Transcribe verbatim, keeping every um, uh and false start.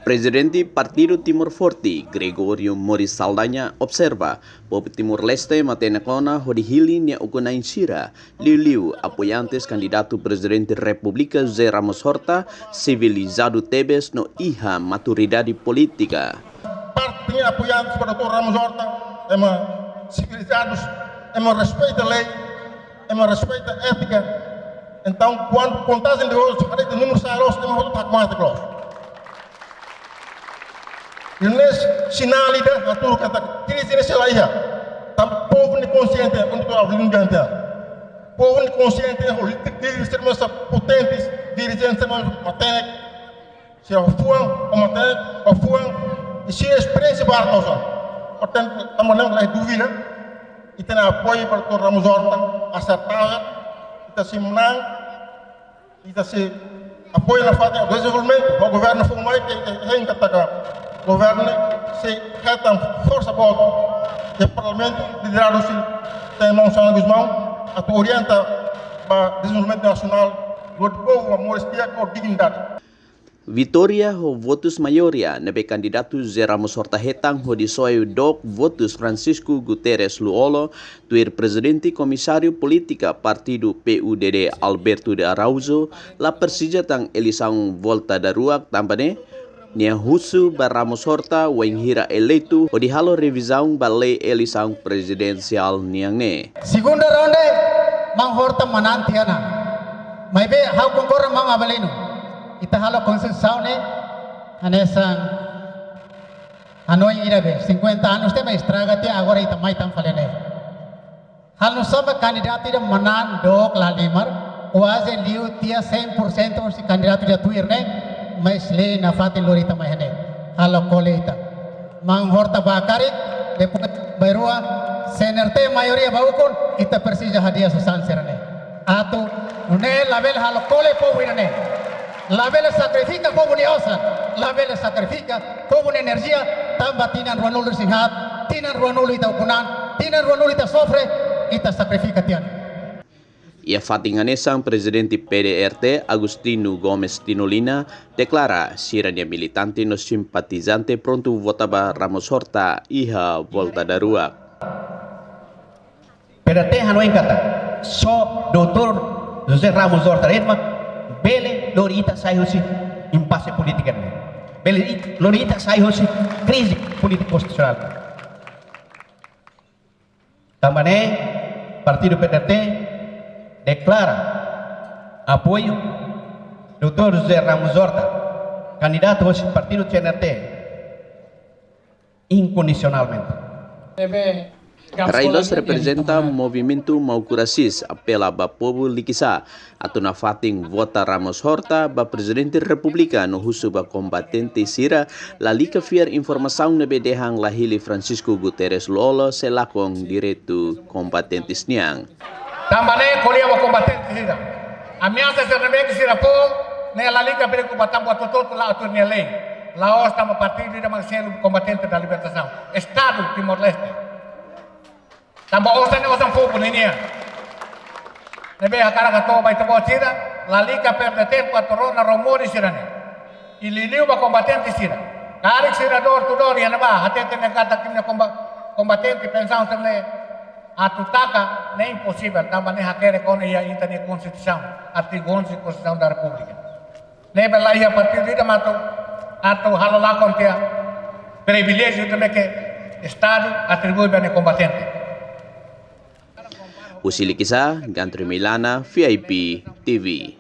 Prezidente Partidu Timor Forte, Gregório Moris Saldanha, observa, povu Timor-Leste matenek ona hodi hili nia ukun-na'in sira, liuliu apoiantes kandidatu Prezidente Repúblika José Ramos Horta, sivilizadu tebes no iha maturidade polítika. Parte nia apoiantes ba doutór Ramos Horta, ema sivilizadus, ema respeita lei, ema respeita étika. Entaun, kuandu kontajen de votus, haree númeru sai loos, ema hotu hakmatek loos. Ne'e sinál ida atu katak krize ne'e sei la iha. Tanba povu ne'e konsiente, onde tu abrindo diante. Povu ne'e konsiente, o líder, líder sira mós potentes, dirijente sira mós matenek, sira fuan, matenek, fuan, i sira esperiénsia barak mós. Portantu, tanba ne'e la iha dúvida, ita-nia apoiu ba doutór Ramos Horta, asertadu, ita sei manán, ita sei apoia nafatin dezenvolvimentu, ba governu foun mai ke, ke, hein katak governu sei hetan forsa boot iha Parlamentu, lideradu husi Teman Xanana Gusmão, atu orienta ba dezenvolvimentu nasionál, lori povu ba moris di'ak ho dignidade. Vitória ho votus maioria ne'ebé kandidatu José Ramos Horta hetan hodi soe dook votus Francisco Guterres Lú-Olo, tuir Prezidente Komisáriu Polítika Partidu P U D D Alberto de Araújo, la presiza tan eleisaun volta daruak tanba ne'e nia husu ba Ramos Horta wainhira eleitu hodi halo revizaun ba lei eleisaun prezidensiál nian ne'e. Segunda ronde, maun Horta manán tiha ona. Maibé ha'u konkorda maun Avelino. Ita halo konstituisaun ne'e hanesan hanoin ida be, cinquenta anos tiha be estraga tiha, agora ita mai tan fali ne'e. Halo samba kandidatu ida manán dook lahalimar, kuaze liu tiha cem por cento husi kandidatu ida tuir ne'e, mais lei nafatin lori ita mai iha ne'e. Halo kole ita. Maun Horta bá karik, depois bainrua, C N R T maioria bá ukun, ita presiza hadi'a sasán sira-ne'e. Atu, nune'e labele halo kole povu ida-ne'e. Labele sakrifika povu nia osan, labele sakrifika povu nia enerjia, tanba tinan ruanulu-resin-haat, tinan ruanulu ita ukun an, tinan ruanulu ita sofre, ita sakrifika tiha ona. Iha fatin hanesan, Prezidente P D R T, Agostinho Gomes Tino Lina, deklara sira-nia militante no simpatizante prontu vota ba Ramos Horta iha volta daruak. P D R T hanoin katak só doutór José Ramos Horta de'it mak bele lori ita sai husi impase polítika ne'e. Bele it-, lori ita sai husi krize polítika konstitusionál. Tanba ne'e, Partidu P D R T deklara apoiu doutór José Ramos Horta, kandidatu husi Partidu C N R T, inkondisionalmente. Rai Loos reprezenta movimentu Maukura Sis apela ba povu Likisá atu nafatin vota Ramos Horta ba Prezidente Repúblika no husu ba kombatente sira lalika fiar informasaun ne'ebé dehan la hili Francisco Guterres Lú-Olo sei lakon direitu kombatentes nian. Tanba ne'e ko'alia ba kombatente sira. Ameasa sira ne'ebé ke sira fó, ne'e lalika preokupa tanba hotu-hotu la'o tuir nia lei. La'ós tanba partidu ida mak selu Combatente da Libertação. Estadu Timor-Leste. Tanba osan ne'e osan povu ninian. Ne'ebé hakarak hato'o ba ita-boot sira, lalika perde tempu atu rona rumores sira-ne'e. I liuliu ba kombatente sira. Karik sira door to door iha ne'ebá, hatete ne'e katak ita-nia komba-, kombatente pensaun sira-ne'e atu taka, ne'e imposivel, tanba ne'e hakerek ona iha ita-nia Konstituisaun, artigu onze Konstituisaun da Repúblika. Ne'ebé la iha partidu ida mak atu, atu halo lakon tiha priviléjiu ida ne'ebé ke Estadu atribui ba nia kombatente. Husi Likisá, Gantri Milana, V I P T V.